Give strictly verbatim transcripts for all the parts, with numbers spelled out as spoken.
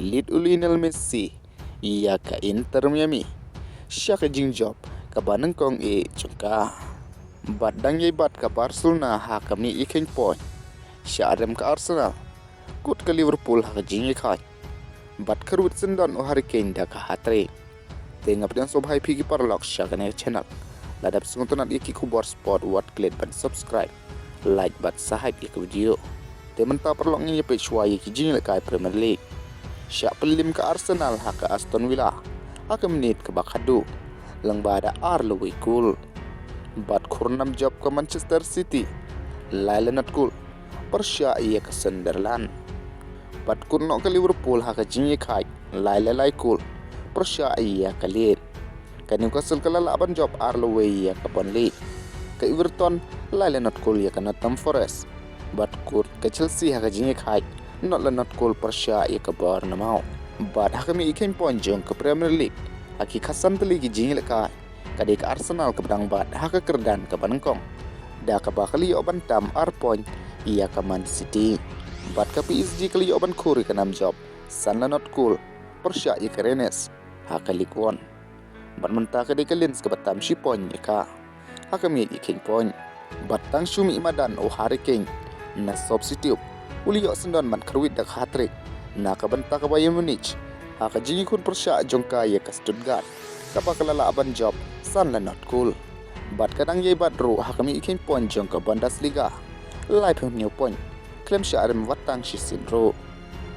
leit u Lionel Messi ïa ka Inter Miami sha ka jingjop kaba nyngkong eh jong ka. Bad dang ïai bat ka Barcelona ha ka mih ïa kheiñ point sha rem ka Arsenal, kut ka Liverpool ha ka jingïakhaid bad kyrwit syndon u Harry Kane da ka hat-trick. Te nga pdiang sngewbha ïa phi ki paralok sha kane ka channel. Lada phi sngewtynnat ïa ki khubor sport, wat klet ban subscribe, like bad share ïa ka video. Te mynta paralok ngin ïa peit shuwa ïa ki jingïalehkai Premier League. Shah pynliem ka Arsenal ha ka Aston Villa ha ka minit kaba khatduh lyngba da ar la wei kol. Bad khur nam jop ka Manchester City lai la nod kol pyrshah ïa ka Sunderland. Bad kut noh ka Liverpool ha ka jingïakhaid lai la lai kol pyrshah ïa ka Leeds. Ka Newcastle ka la lah ban jop ar la wei ïa ka Burnley. Ka Everton lai la nod kol ïa ka Nottingham Forest. Bad kut ka Chelsea ha ka jingïakhaid nod la nod kol pyrshah ïa ka Bournemouth. Bad ha ka mih ïa kheiñ point jong ka Premier League ha ki khatsan tylli ki jingïalehkai, ka dei ka Arsenal kaba dang bat ha ka kyrdan kaba nyngkong da kaba ka la ïoh ban tam ar point ïa ka Man City. Bad ka P S G ka la ïoh ban khur ïa ka nam jop san la nod kol pyrshah ïa ka Rennes ha ka Ligue One. Bad mynta ka dei ka Lens kaba tam shi point ïa ka ha ka mih ïa kheiñ point. Bad tang shu mih madan u Harry Kane na substitute u la ïoh syndon ban kyrwit da ka hat-trick na ka bynta ka Bayern Munich ha ka jingïakhun pyrshah jong ka ïa ka Stuttgart, kaba ka la lah ban jop san la nod kol. Bad ka dang ïai bat ruh ha ka mih ïa kheiñ point jong ka Bundesliga, laiphew hynñiew point khlem shah rem wat tang shisien ruh.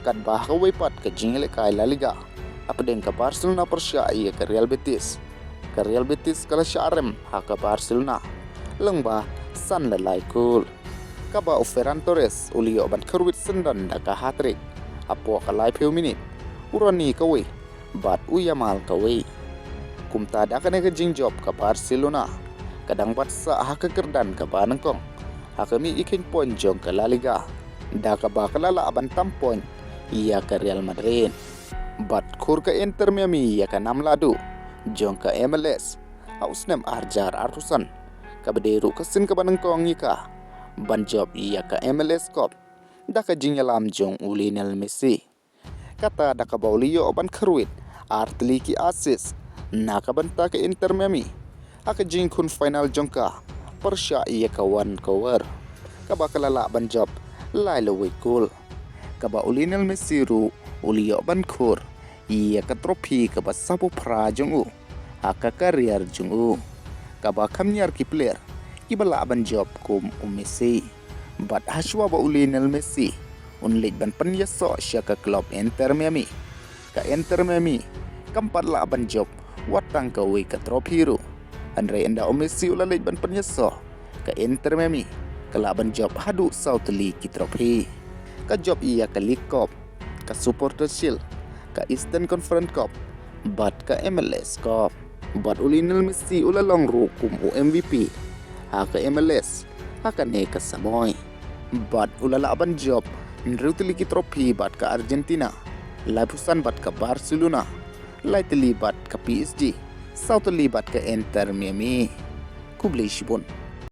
Katba ha kawei pat ka jingïalehkai La Liga, hapdeng ka Barcelona pyrshah ïa ka Real Betis, ka Real Betis ka la shah rem ha ka Barcelona lyngba san la lai kol, kaba u Ferran Torres u la ïoh ban kyrwit syndon da ka hat-trick hapoh ka laiphew minit, u Ronny kawei bad u Yamal kawei. Kumta da kane ka jingjop ka Barcelona ka dang bat sah ha ka kyrdan kaba nyngkong ha ka mih ïa kheiñ point jong ka La Liga, da kaba ka la lah ban tam point ïa ka Real Madrid. Bad khur ka Inter Miami ïa ka nam lahduh jong ka M L S ha u snem ar hajar arphew san, kaba dei ruh ka sien kaba nyngkong ïa ka ban jop ïa ka M L S Cup da ka jingïalam jong u Lionel Messi. Kata da kaba u la ïoh ban kyrwit ar tylli ki assist na ka bynta ka Inter Miami ha ka jingïakhun final jong ka pyrshah ïa ka Vancouver, kaba ka la lah ban jop lai la wei kol. Kaba u Lionel Messi ruh u la ïoh ban khur ïa ka trophy kaba saphew phra jong u ha ka career jong u, kaba kham ñiar ki player kiba lah ban jop kum u Messi. Bad hashwa ba u Lionel Messi un leit ban pynïasoh sha ka club Inter Miami, ka Inter Miami kam pat lah ban jop wat tang kawei ka trophy ruh. Hynrei ynda u Messi u la leit ban pynïasoh, ka Inter Miami ka lah ban jop haduh saw tylli ki trophy. Ka jop ïa ka League Cup, ka Supporters' Shield, ka Eastern Conference Cup bad ka M L S Cup. Bad u Lionel Messi u la long ruh kum u M V P ha ka M L S ha kane ka samoi. Bad u la lah ban jop hynriew tylli ki trophy bad ka Argentina, laiphew san bad ka Barcelona, lai tylli bad ka P S G, saw tylli bad ka Inter Miami. Khublei shibun.